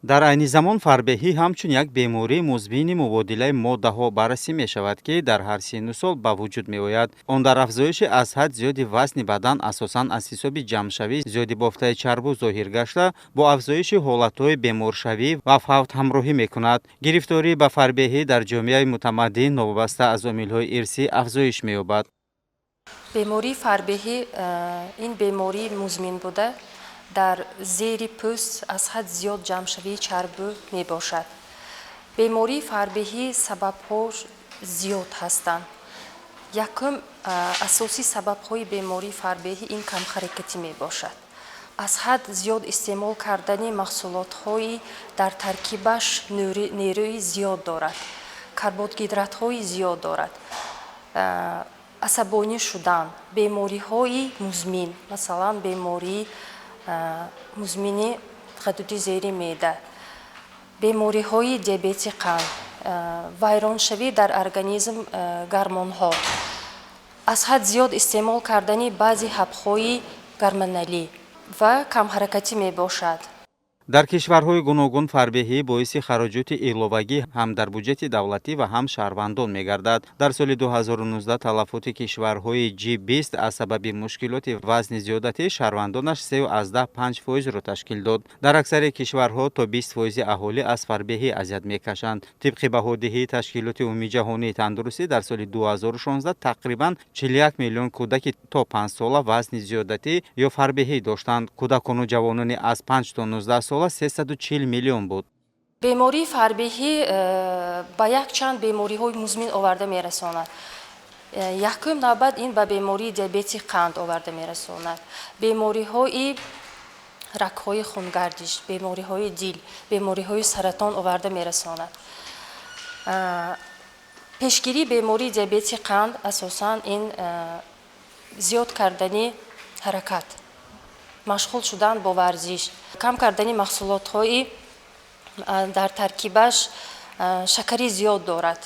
Дар айни замон фарбеҳӣ ҳамчун як бемории музмини мубодилаи моддаҳо баррасӣ мешавад, ки дар ҳар синну сол ба вуҷуд меояд. Он дар афзоиши аз ҳад зиёди вазни бадан, асосан аз ҳисоби ҷамъшавии зиёди бофтаи чарбу зоҳир гашта, бо афзоиши ҳолатҳои беморшавӣ ва фавт ҳамроҳӣ мекунад. Гирифторӣ ба фарбеҳӣ дар ҷомеаи мутамаддин новобаста аз омилҳои ирсӣ афзоиш меёбад. Бемории фарбеҳӣ ин бемории музмин буда, дар зери пӯст аз ҳад зиёд ҷамъшавии чарбу мебошад. Бемории фарбеҳӣ сабабҳо зиёд ҳастанд. Якум, асосии сабабҳои бемории фарбеҳӣ ин камҳаракатӣ мебошад. Аз ҳад зиёд истеъмол кардани маҳсулотҳои дар таркибаш нерӯи зиёд дорад, карбогидратҳои зиёд дорад, асабонӣ шудан, бемориҳои музмин, масалан, бемории музмини ғадуди зери меъда, бемориҳои диабети қанд, вайроншавӣ дар организм гормонҳо, аз ҳад зиёд истеъмол кардани баъзе ҳабҳои гормоналӣ ва камҳаракатӣ мебошад. Дар кишварҳои гуногун фарбеҳӣ боиси хароҷоти иловагӣ ҳам дар буҷети давлатӣ ва ҳам шаҳрвандон мегардад. Дар соли 2019 талафоти кишварҳои G20 аз сабаби мушкилоти вазни зиёдатии шаҳрвандонаш 3,5 фоизро ташкил дод. Дар аксари кишварҳо то 20 фоизи аҳолӣ аз фарбеҳӣ азият мекашанд. Тибқи баҳодиҳии Ташкилоти Умумиҷаҳонии тандурустӣ, дар соли 2016 тақрибан 41 миллион кӯдаки то 5 сола вазни зиёдатӣ ё фарбеҳӣ доштанд. Кӯдакону ҷавонони аз 5 то 19 сола 340 миллион буд. Бемории фарбеҳӣ ба якчанд бемориҳои музмин оварда мерасонад. Якум навбат ин ба бемории диабети қанд оварда мерасонад, бемориҳои рагҳои хунгардиш, бемориҳои дил, бемориҳои саратон оварда мерасонад. Пешгирии бемории диабети қанд асосан ин зиёд кардани ҳаракат, машғул шудан бо варзиш, кам кардани маҳсулотҳои дар таркибаш шакари зиёд дорад,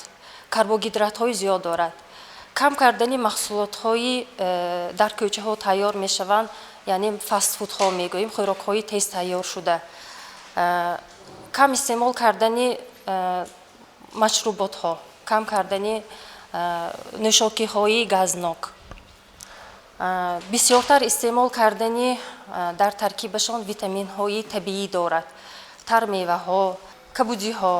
карбогидратҳои зиёд дорад, кам кардани маҳсулотҳои дар кӯчаҳо тайёр мешаванд, яъне фастфудҳо мегӯем, хӯрокҳои тез тайёршуда, кам истеъмол кардани машруботҳо, кам кардани нӯшокиҳои газнок, бисёртар истеъмол кардани дар таркибашон витаминҳои табиӣ дорад, тармеваҳо, кабудиҳо.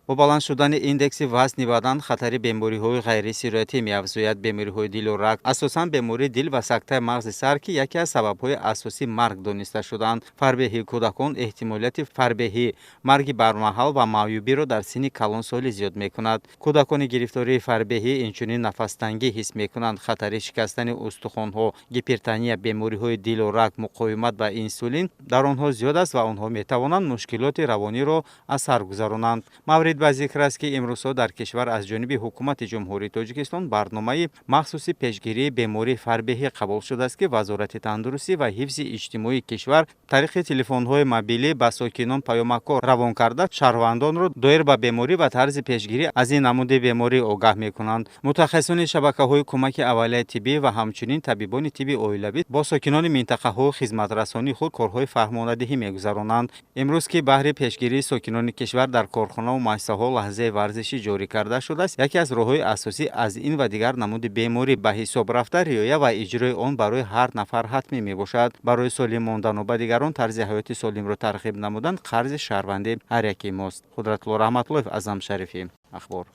Бо баланд шудани индекси вазни бадан хатари бемориҳои ғайрисироятӣ меафзояд. Бемориҳои дилу раг, асосан бемории дил ва сактаи мағзи сар, ки яке аз сабабҳои асосии марг дониста шудаанд. Фарбеҳии кӯдакон эҳтимолияти фарбеҳӣ, марги бармаҳал ва маъюбиро дар синни калонсолӣ зиёд мекунад. Кӯдакони гирифтории фарбеҳӣ инчунин нафастангӣ ҳис мекунанд. Хатари шикастани устухонҳо, гипертония, бемориҳои дилу раг, муқовимат ба инсулин дар онҳо зиёд аст ва онҳо метавонанд мушкилоти равониро аз сар гузаронанд. Маврид ба зикр аст, ки имрӯзҳо дар кишвар аз ҷониби Ҳукумати Ҷумҳурии Тоҷикистон барномаи махсуси пешгирии бемории фарбеҳӣ қабул шудааст, ки Вазорати тандурустӣ ва ҳифзи иҷтимоии кишвар тариқи телефонҳои мобилӣ ба сокинон паёмакҳо равон карда, шаҳрвандонро доир ба беморӣ ва тарзи пешгирӣ аз ин намуди беморӣ огаҳ мекунанд. Мутахассисони шабакаҳои кӯмаки аввалияи тиббӣ ва ҳамчунин табибони тибби оилавӣ бо сокинони минтақаҳои хизматрасонии худ корҳои фаҳмонадиҳӣ мегузаронанд. Имрӯз, ки баҳри пешгирии сокинони кишвар дар корхонаву муассисаҳо лаҳзаи варзишӣ ҷорӣ карда шудааст, яке аз роҳҳои асосӣ аз ин ва дигар намуди беморӣ ба ҳисоб рафта, риоя ва иҷрои он барои ҳар нафар ҳатмӣ мебошад. Барои солим мондану ба дигарон тарзи ҳаёти солимро тарғиб намудан қарзи шаҳрвандии ҳар яки мост. Қудратулло Раҳматуллоев, Аъзам Шарифӣ, Ахбор.